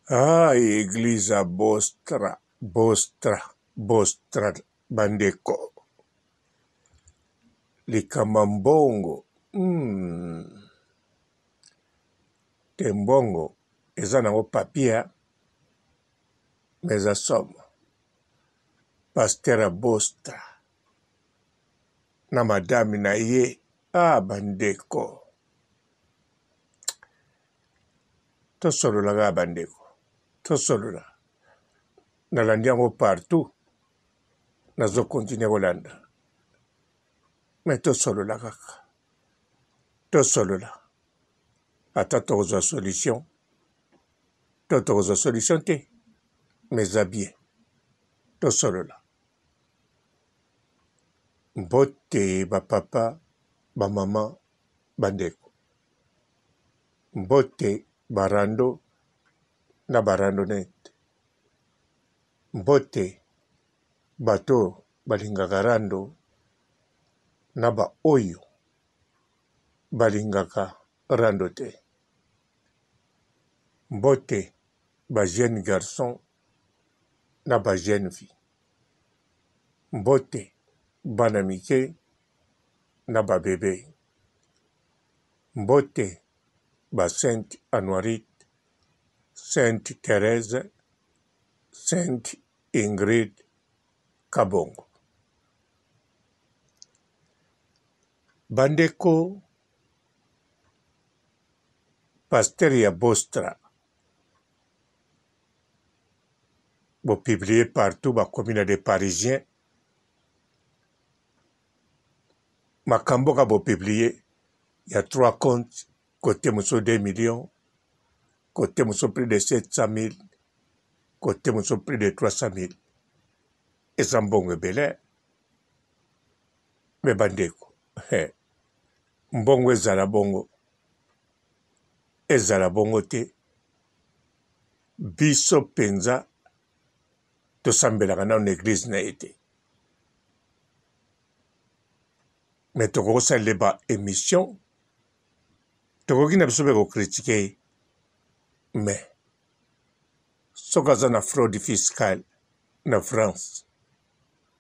Ah eglise ya Bostra, Bostra, Bostra bandeko. Likambo ya mbongo hmm. Te mbongo eza nango papier mais eza somo. Pasteur ya Bostra na madame na ye ah bandeko. Tosolola kaka bandeko, tosolola. Nalandi yango partout, nazo continuer kolanda. Mais tosolola kaka, tosolola. Ata tokozwa solution to tokozwa solution te, mais eza bien. Tosolola. Mbote ba papa, ba mama, ba ndeko. Mbote ba rando na ba randonnette. Mbote bato oyo balingaka rando na ba oyo balingaka rando te. Mbote ba jeunes garçons na ba jeunes filles. Mbote bana mike na ba bebes. Mbote ba sainte Anuarite, sainte Therèse, sainte Ingrid Kabongo. Bandeko, pasteur ya Bostra bo publier partout bakomi na des parisiens makambo ka bo publier ya trois comptes cote mosusu 2 millions cote mosusu plus de 700 000 cote mosusu plus de 300 000 eza mbongo ebele me bandeko mbongo ezala bongo ezala bongo te biso mpenza tosambelaka nano na eglise na ye te me tokoki kosalela ba émission tokoki na biso mpe kokritike ye me soki aza na fraude fiscale na france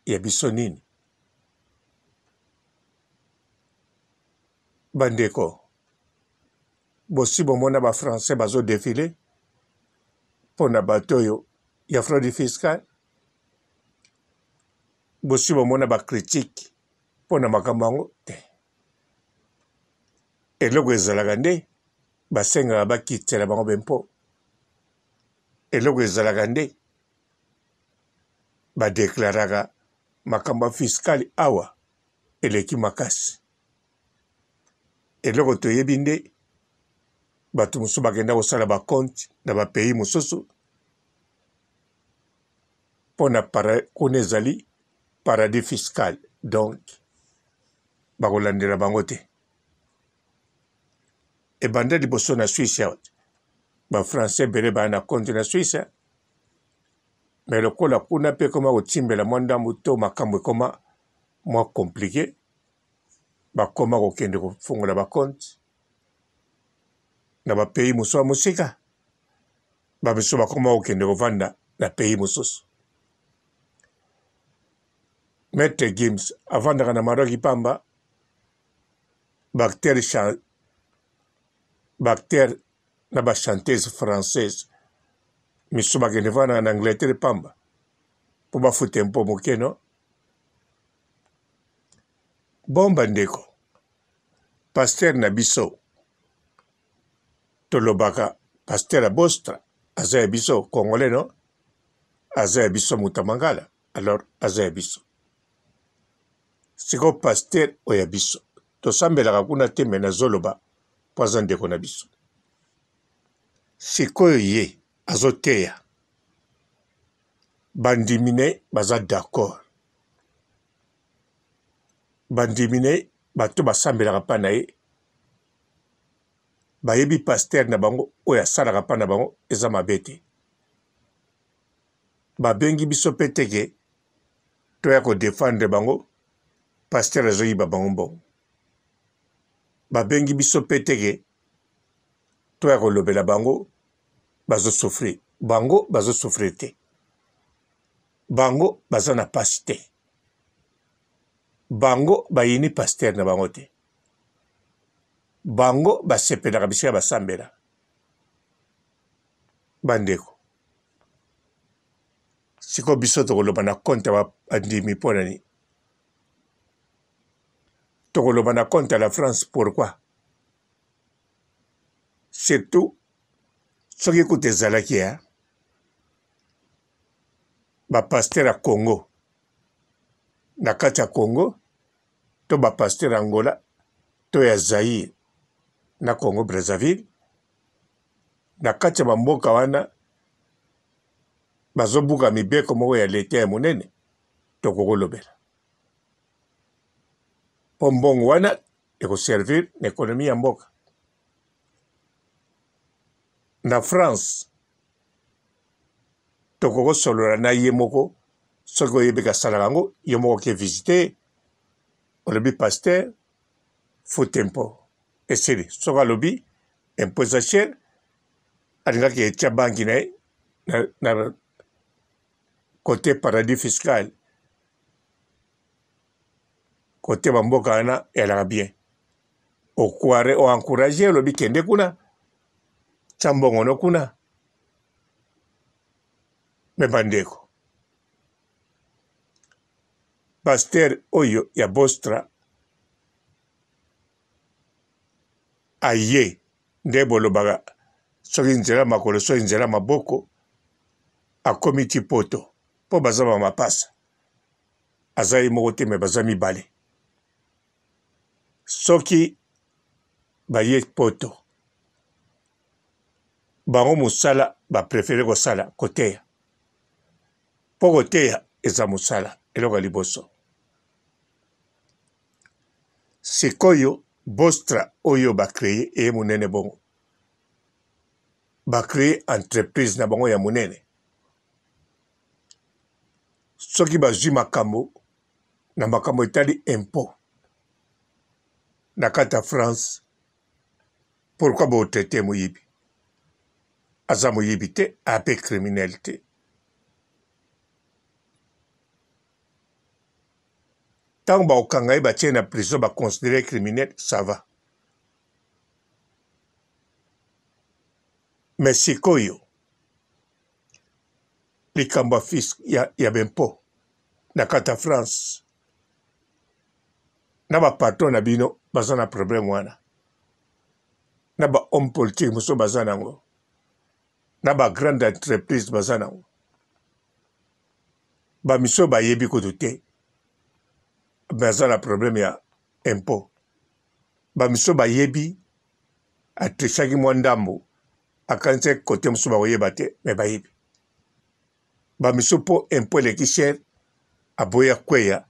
ya biso nini bandeko bosi bomona ba français bazo defile mpo na bato oyo ya fraude fiscale bosi bomona ba critique mpo na makambo yango te eloko ezalaka nde basengaka bakitela bango bempo eloko ezalaka nde badeklaraka makambo ya fiskale awa eleki makasi eloko toyebi nde bato mosusu bakenda kosala bacompte na bapays mosusu mpo na para, kuna ezali paradis fiscal donc bakolandela bango te ebanda liboso na Suisse awa ba français ebele baya na compte na Suisse mais lokola kuna mpe ekoma kotimbela mwa ndambo to makambo ekoma mwa compliqué bakoma kokende kofungola ba compte na ba pays mosusu ya mosika ba misusu bakoma kokende kovanda na pays mosusu Maître Gims avandaka na Maroc pamba bacteur bacteur na ba chanteuse française misusu bakende vanda na Angleterre pamba mpo bafuta mpo moke no bon bandeko pasteur na biso tolobaka pasteur ya Bostra aza ya biso congolais no aza ya biso moto ya mangala alors aza ya biso sikoyo pasteur oyo ya biso tosambelaka kuna te me nazoloba mpo aza ndeko na biso sikoyo ye azoteya bandimi na ye baza d'accord bandimi na ye bato basambelaka mpa na ye bayebi pasteur na bango oyo asalaka mpa na bango eza mabe te babengi biso mpe te ke toya ko defendre bango pasteur azoyiba bango mbongo babengi biso mpe te ke toya kolobela bango bazo souffrir. Bango bazo souffrir te. Bango baza na pasi te. Bango bayini pasteur na bango te. Bango basepelaka bisika basambela. Bandeko, sikoyo biso tokoloba na compte ya bandimi mpo na nini? Tokoloba na compte ya la France pourquoi? Surtout soki kutu ezalaki ya ba pasteur ya Congo na kati ya Congo to ba pasteur ya Angola to ya Zaïre na Congo Brazzaville na kati ya bamboka wana bazobuka mibeko moko ya leta ya monene tokokolobela mpo mbongo wana ekoservir na ekonomi ya mboka na France tokokosolola na ye moko soki oyebi kasalaka yango yo moko oke visite olobi pasteur fute mpo esili soki alobi impo eza cher alingaki etya banki na ye na, na kote paradis fiscal kote bamboka wana elaka bien okware oencourage olobi kende kuna tya mbongo no kuna me bandeko pasteur oyo ya bostra aye nde bolobaka soki nzela makolo soki nzela maboko akomi ti poto mpo baza ba mapasa aza ye moko te me baza mibale soki baye poto bango mosala ba prefere kosala koteya mpo koteya eza mosala eloko ya liboso sikoyo bostra oyo ba cree eye monene bongo ba cree entreprise na bango ya monene soki bazwi makambo na makambo etali impot na kati ya France pourquoi bo traite moyibi aza moyibi te ape criminel te ntango bakokanga ye batie na prison baconsidere criminel ça va mais sikoyo likambo ya fisc ya, ya bempo na kati ya France na ba patron na bino baza na problème wana na ba homme politique mosusu baza nango na ba grande entreprise baza nango ba misusu bayebi kutu te baza na problème ya impot ba misusu bayebi atrichaki mwa ndambo akanisaki kote mosusu bakoyeba te me bayebi ba misusu mpo impot eleki cher aboyi akweya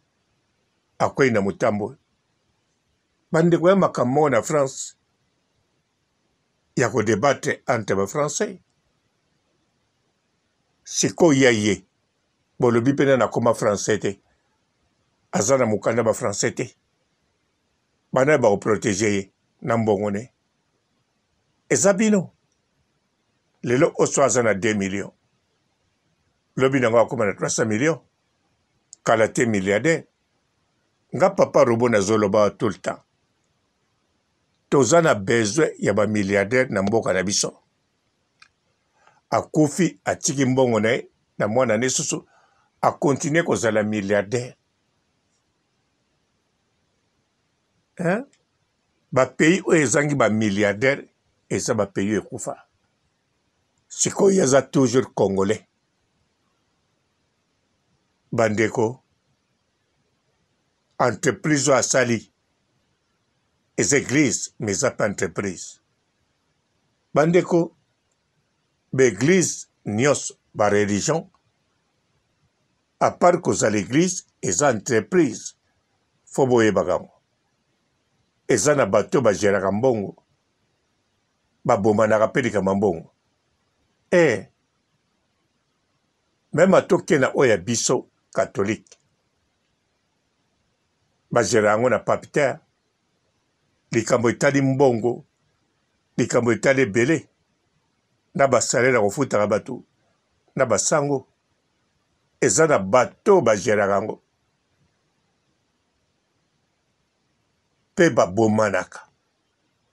akwei na motambo bandeko ya makambo moko na France ya kodebatre entre ba français sikoyo ya ye bolobi mpe nani akoma français te aza na mokanda ba français te banani bakoprotege ye na mbongo ne eza bino lelo oso aza na 2 millions lobi nango akoma na 300 millions kala te milliardaire nga papa robo nazoloba tout le temps toza na besoin ya ba milliardaire na mboka na biso akufi atiki mbongo na ye na mwana ne susu akontinue kozala milliardaire hein? Ba pays oyo ezangi ba milliardaires eza ba pays oyo ekufa. Sikoyo ye aza toujours congolais. Bandeko, entreprise oyo asali eza eglise mais eza pe entreprise. Bandeko, ba eglise nyonso ba religion à part kozala eglise eza entreprise fo boyebaka yango. Eza na bato oyo ba geraka mbongo, babomanaka mpe likambo ya mbongo. Eh, meme ata oke na oyo ya biso catholique, ba gera yango na pape te. Likambo etali mbongo, likambo etali ebele na ba salaire ya kofutaka bato. na basango eza na bato oyo bageraka yango mpe babomanaka.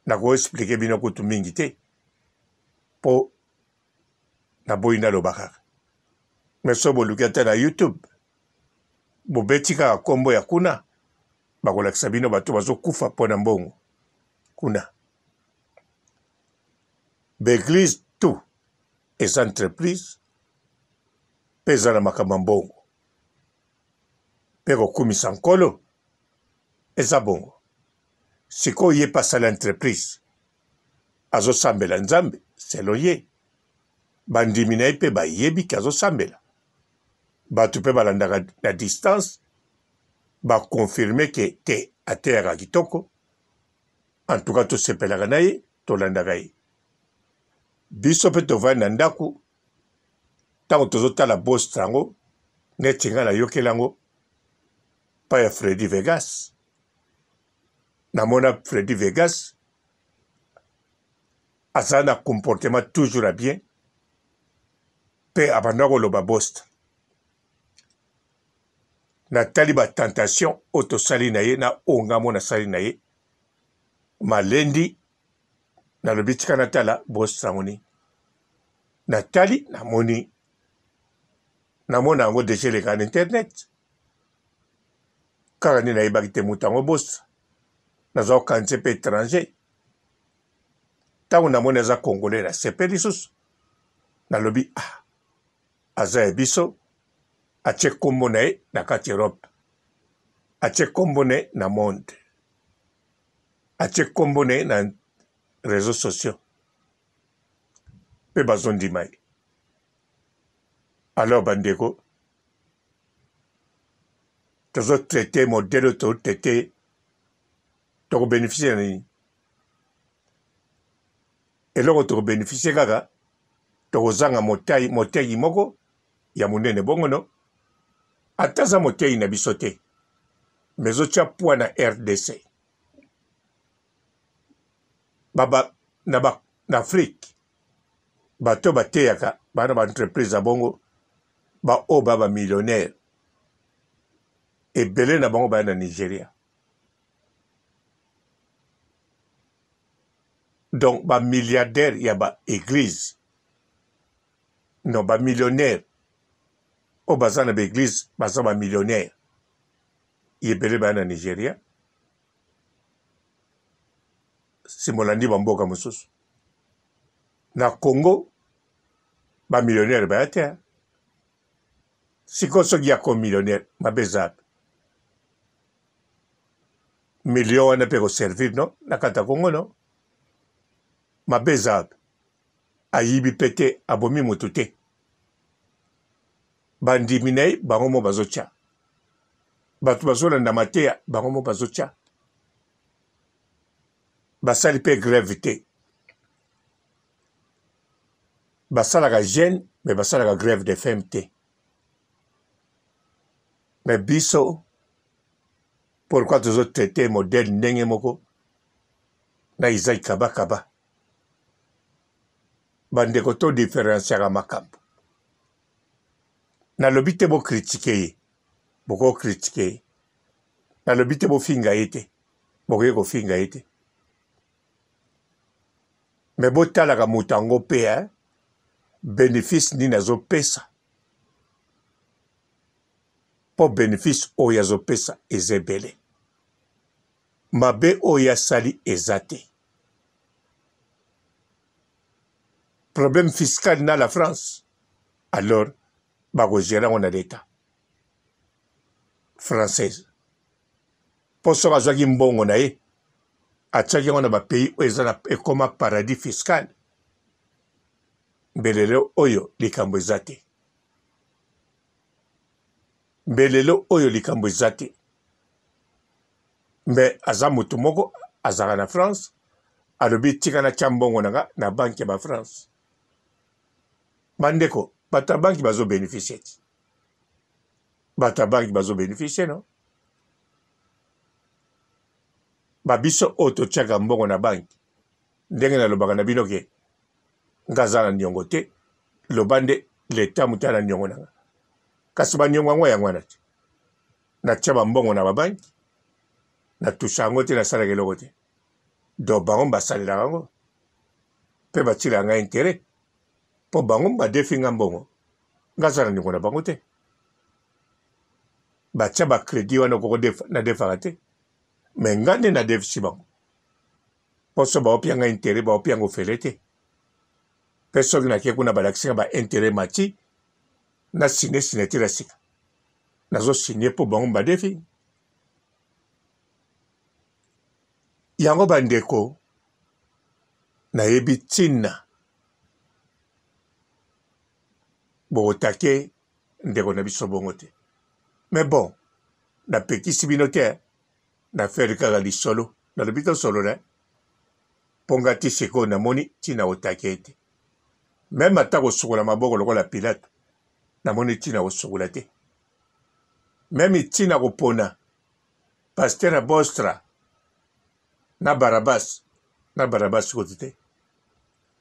Nako expliquer bino kutu mingi te mpo naboyi naloba kaka. Mais soki boluki ata na YouTube bobeti kaka nkombo ya kuna, bakolakisa bino bato bazokufa mpo na mbongo kuna. Ba eglise tout eza entreprise mpe eza na makambo ya mbongo mpe kokumisa Nkolo eza bongo. Sikoyo ye mpe asali entreprise, azosambela Nzambe selon ye, bandimi na ye mpe bayebi ke azosambela, bato mpe balandaka na distance ba confirme ke te ateyaka kitoko, en tout cas tosepelaka na ye, tolandaka ye. Biso mpe tovandi na ndako ntango tozotala bostra yango, neti ngai nayokeli yango pa ya Freddy Vegas, namona Freddy Vegas aza na comportement toujours ya bien mpe abanda koloba bostra. Natali ba tentation oyo tosali na ye na oyo ngai moko nasali na ye malendi, nalobi tika natala bostra yango nini. Natali namoni, namona yango deja eleka na internet, kaka nde nayebaki te moto yango bostra, naza kokanisa mpe etranger. Ntango namoni aza congolais nasepeli lisusu, nalobi ah, aza ya biso, atie kombo na ye na kati Europe, atie kombo na ye na monde, atie kombo na ye na reseaux sociaux mpe bazondima ye. Alors bandeko, tozo traite modèle oyo tozo traite, toko beneficie na nini? Eloko toko beneficie kaka tokozanga motai moteyi moko ya monene bongo no ata aza moteyi na biso te mais ezotia poids na rdc baba na ba na Afrique bato bateyaka bana ba entreprise ya bongo ba oyo ba ba millionnaire ebele na bango baya na Nigeria. Donc ba milliardaires ya ba eglise non ba millionnaires oyo baza na ba eglise baza ba millionnaires ebele baya na Nigeria simolandi ba mboka mosusu na Congo ba millionnaires baya te sikoyo soki ya ko millionnaire mabe eza Million wana pe ekoservir no na kati ya Congo no? Mabe eza wapi? Ayibi pe te, abomi mutu te. Bandimi na ye bango moko bazotia. Bato bazolanda mateya bango moko bazotia. Basali pe grève te. Basalaka jeune mais basalaka grève de faim te. Mais biso Pourquoi tozo traiter modèle ndenge moko na Isaac Kaba Kaba? Bandeko to differenciaka makambo. Nalobi te bo critiquer ye, boko critiquer ye. Nalobi te bofinga ye te, bokoki kofinga ye te. Mais botalaka moto yango pe hein, benefice nini azopesa. Po benefice oyo azo pesa eza ebele. Mabe oyo ye asali eza te. Problème fiscal na la France alors bako gerer yango na l'etat française. Po soki azwaki mbongo na ye atiaki yango na ba pays oyo eza na ekoma paradis fiscal mbele lelo oyo likambo eza te. Mbe lelo oyo likambo eza te. Mbe aza moto moko azalaka na France, alobi tika natya mbongo na nga na banque ya ba France. Bandeko, bato ya banque bazo beneficier ti. Bato ya banque bazo beneficier no? Ba biso oyo totyaka mbongo na banque, ndenge nalobaka na bino ke nga aza na niongo te, loba nde Leta moto na niongo na nga. Kasi ba niongo yango yango wana te. Natia ba mbongo na ba banki, na toucha yango te, nasalaka eloko te. Donc bango basalelaka yango mpe batielaka ngai interet mpo bango badefi nga mbongo, nga aza na niongo na bango te. Batia ba credit wana okoko nadefaka te, mais nga nde nadefisi bango mpo so baopia nga interet, baopia yango ofele te. Mpe soki nake kuna balakisi nga ba interet mati, na signe signature ya sika, nazo signe mpo bango badefi yango. Bandeko, nayebi ntina bokotake ndeko na biso bongo te, mais bon, napekisi bino te, na faire kaka lisolo, nalobi tosolola, mpo nga ti sikoyo namoni ntina kotake ye te. Meme ata kosukola maboko lokola Pilato, namoni ntina kosukola te. Meme ntina kopona pasteur ya Bostra na Barabas, na Barabas kutu te,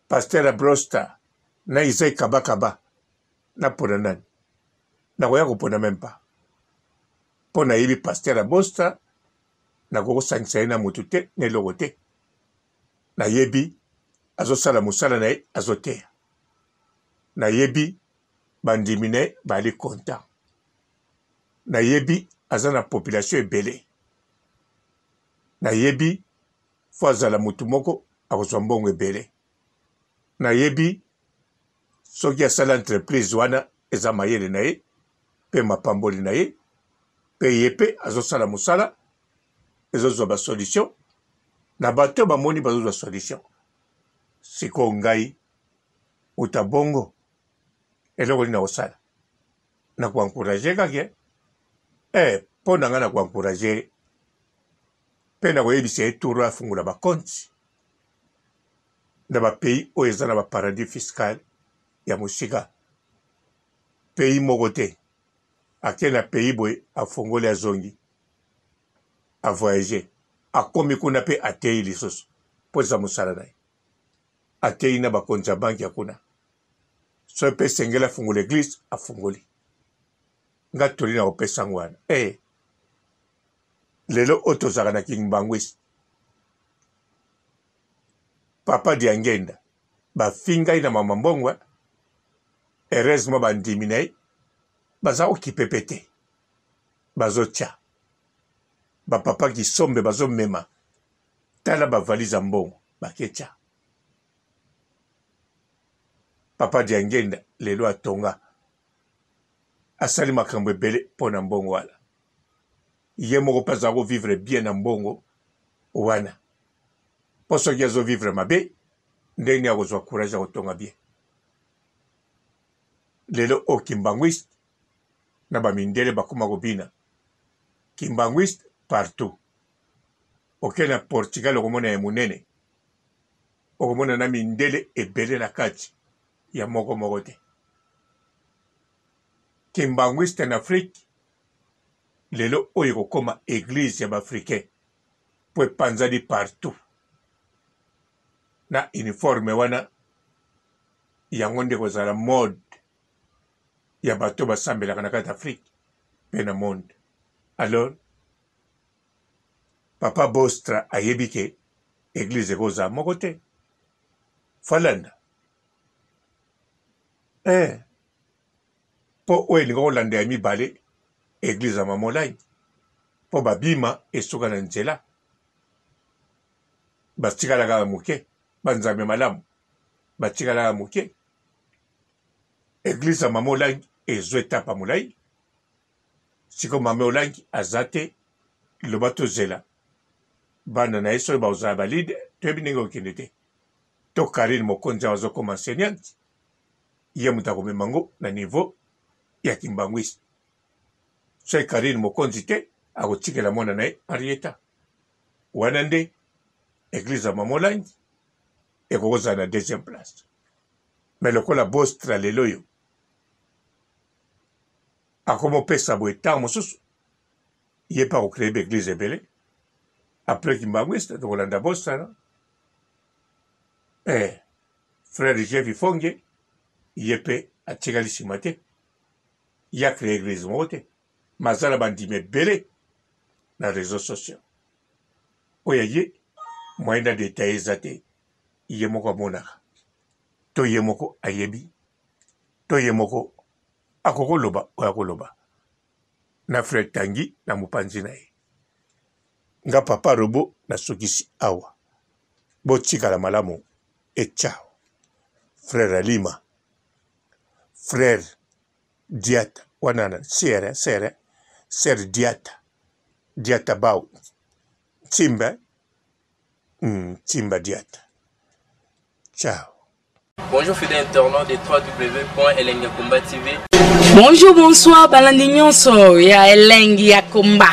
pasteur ya Brosta na Isai Kabakaba, napona nani? Nakoya kopona meme pas, mpo nayebi pasteur ya Bostra, nakoki kosangisa ye na motu te, na eloko te. Nayebi azosala mosala na ye, azoteya, nayebi bandimi na ye bali content, nayebi aza na population ebele, nayebi fo azala motu moko akozwa mbongo ebele, nayebi soki asali entreprise wana eza mayele na ye mpe mapamboli na ye, mpe ye mpe azosala mosala, ezozwa ba solution na bato oyo bamoni bazozwa solution. Sikoyo ngai uta bongo, eloko nini nakosala? Na koencourage kaka eh, mpo na ngai na koencourage mpe na koyebisa ye tour afungola bakonti na bapays oyo eza na baparadis fiscal ya mosika. Pays moko te ake na pays boye, afongoli, azongi, avoyage, akomi kuna mpe ateyi lisusu, mpo eza mosala na ye. Ateyi na bakonzi ya banki ya kuna. Soki mpe esengeli afungola eglise, afungoli. Nga toli na kopesa yango wana. Eh, lelo oyo tozalaka na Kimbanguiste, papa Diangenda bafingai na mama mbongo, heureusement bandimi na ye baza okipe pe te, bazotia bapapa kisombe, bazomema tala bavalise ya mbongo baketia. Papa Diangenda lelo atonga, asali makambo ebele mpo na mbongo wana. Ye moko mpe aza kovivre bien na mbongo wana, mpo soki azovivre mabe, ndenge nini akozwa courage ya kotonga bien? Lelo oyo kimbanguiste na bamindele bakoma kobina kimbanguiste partout. Oke na Portugal, okomona ya monene, okomona na mindele ebele na kati ya moko moko te. Kimbanguiste na Afrique lelo oyo ekokoma eglise ya baafricain, mpo epanzani partout na uniforme wana. Yango nde kozala mode ya bato basambelaka na kati ya Afrique mpe na monde. Alors papa Bostra ayebi ke eglise ekozala moko te, falanda eh, mpo oyo elinga kolanda ya mibale, eglise ya mama Olangi, mpo babima esuka na nzela, batikala kaka moke, banzambe malamu batikala kaka moke. Eglise ya mama Olangi ezwa etapa molai. Sikoyo mama Olangi aza te, loba tozela bana na ye soki bakozala balide, toyebi ndenge kokende te. To Karine Mokonzi awa azokoma enseignante, ye moto akomema yango na niveau ya kimbanguiste. Soki Karine Mokonzi te, akotikela mwana na ye Henrietta. Wana nde eglise ya mama Olangi ekokozala na deuxième place. Mais lokola Bostra lelo oyo akomopesa boye, ntango mosusu ye mpe akocree baeglise ebele après kimbanguiste, tokolanda Bostra. Eh, frère Jeff Ifonge ye mpe. Atikali nsima te. Ye a cree eglise moko te. Mais aza na bandimi ebele na reseaux sociaux. Oyo ya ye moyen na detailler eza te. Ye moko amonaka to ye moko ayebi to ye moko akoki koloba oyo akoloba na frère Tanguy na mopanzi na ye. Nga papa robot nasukisi awa. Botikala malamu et ciao. Frère Alima, frère Diata, wana na sœur, sœur, sœur Diata, Diata Bao, Ntimba, Ntimba Diata. Ciao. Bonjour fidèles internautes de www.elengiyakomba.tv. Bonjour, bonsoir, balandi nyonso ya Elengi ya Komba.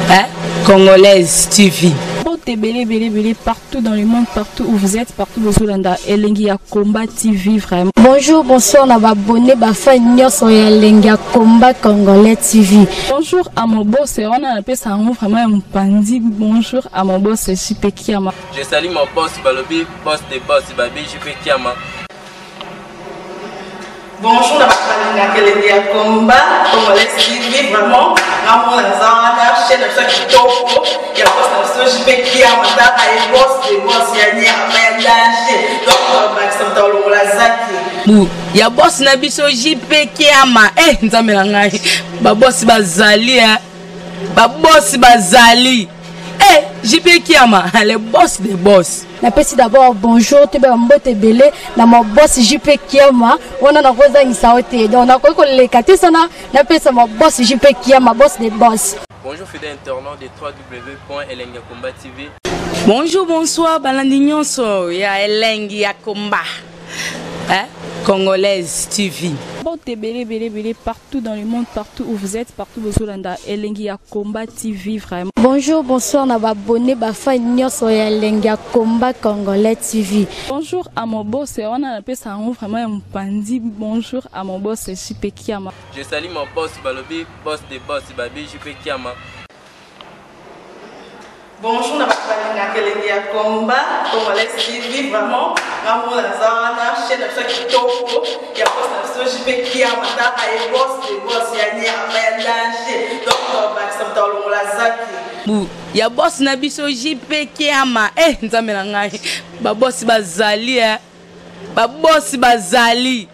Hein? Congolaise TV. Mbote ebele ebele ebele partout dans le monde, partout où vous êtes, partout bozolanda Elengi ya Combat TV vraiment. Bonjour, bonsoir na ba abonné ba fan nyonso ya Elengi ya Combat Congolais TV. Bonjour à mon boss, wana napesa yango vraiment ya mopanzi. Bonjour à mon boss JP Kiama. Je salue mon boss balobi boss de boss babi JP Kiama. Bonjour na bato balingaka elengi ya combat congolais TV vraiment ngamona naza wana chaîne na biso ya kitoko ya boss na biso JP Kiama tala ye boss de boss ya nyama ya danger donc bakisa moto alongola zaki bu ya boss na biso JP Kiama eh nzambe na ngai ba boss bazali eh ba boss bazali eh JP Kiama le boss de boss. Napesi d'abord bonjour toyeba ba mbote ebele na ma boss JP Kiama wana nakozangisa yo te donc nakoki koleka te sana napesa ma boss JP Kiama boss de boss. Bonjour fidèles internautes de www.elengiyakomba.tv. Bonjour, bonsoir, balandi nyonso ya Elengi ya Komba. Hein? Congolaise TV. Mbote ebele ebele ebele partout dans le monde, partout où vous êtes, partout bozolanda Elengi ya Combat TV vraiment. Bonjour, bonsoir na ba abonné ba fan nyonso ya Elengi ya Combat Congolais TV. Bonjour à mon boss, wana napesa yango vraiment ya mopanzi. Bonjour à mon boss JP Kiama. Je salue mon boss balobi boss de boss babi JP Kiama. Bonjour na bato balingaka elengi ya combat congolais TV vraiment ngamona naza wana chaîne na biso ya kitoko ya boss na biso JP Kiama tala ye boss de boss ya nyama ya danger donc bakisa moto alongola zaki bu ya boss na biso JP Kiama eh nzambe na ngai ba boss bazali eh ba boss bazali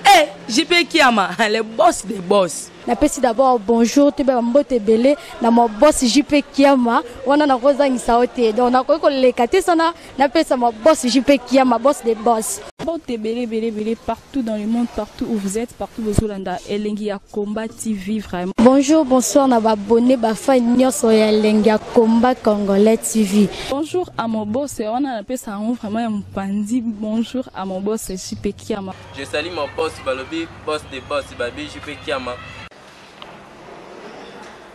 eh JP Kiama le boss de boss. Napesi d'abord bonjour toyeba ba mbote ebele na ma boss JP Kiama wana nakozangisa yo te donc nakoki koleka te sana napesa ma boss JP Kiama boss de boss. Mbote ebele ebele ebele partout dans le monde, partout où vous êtes, partout bozolanda Elengi ya Combat TV vraiment. Bonjour, bonsoir na ba abonné ba fan nyonso ya Elengi ya Combat Congolais TV. Bonjour à mon boss, wana napesa yango vraiment ya mopanzi. Bonjour à mon boss JP Kiama. Je salue mon boss balobi boss de boss babi JP Kiama.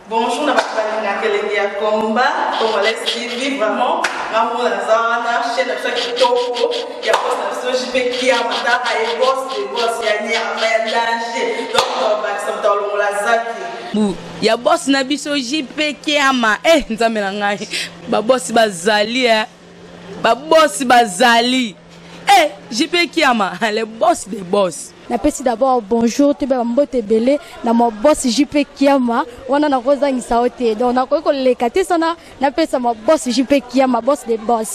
Bonjour na bato balingaka elengi ya combat congolais TV vraiment ngamona naza wana chaîne na biso ya kitoko ya boss na biso JP Kiama tala ye boss de boss ya nyama ya danger donc bakisa moto alongola zaki bu ya boss na biso JP Kiama eh nzambe na ngai ba boss bazali eh ba boss bazali eh JP Kiama le boss de boss. Napesi d'abord bonjour toyeba ba mbote ebele na ma boss JP Kiama wana nakozangisa yo te donc nakoki koleka te sana napesa ma boss JP Kiama boss de boss.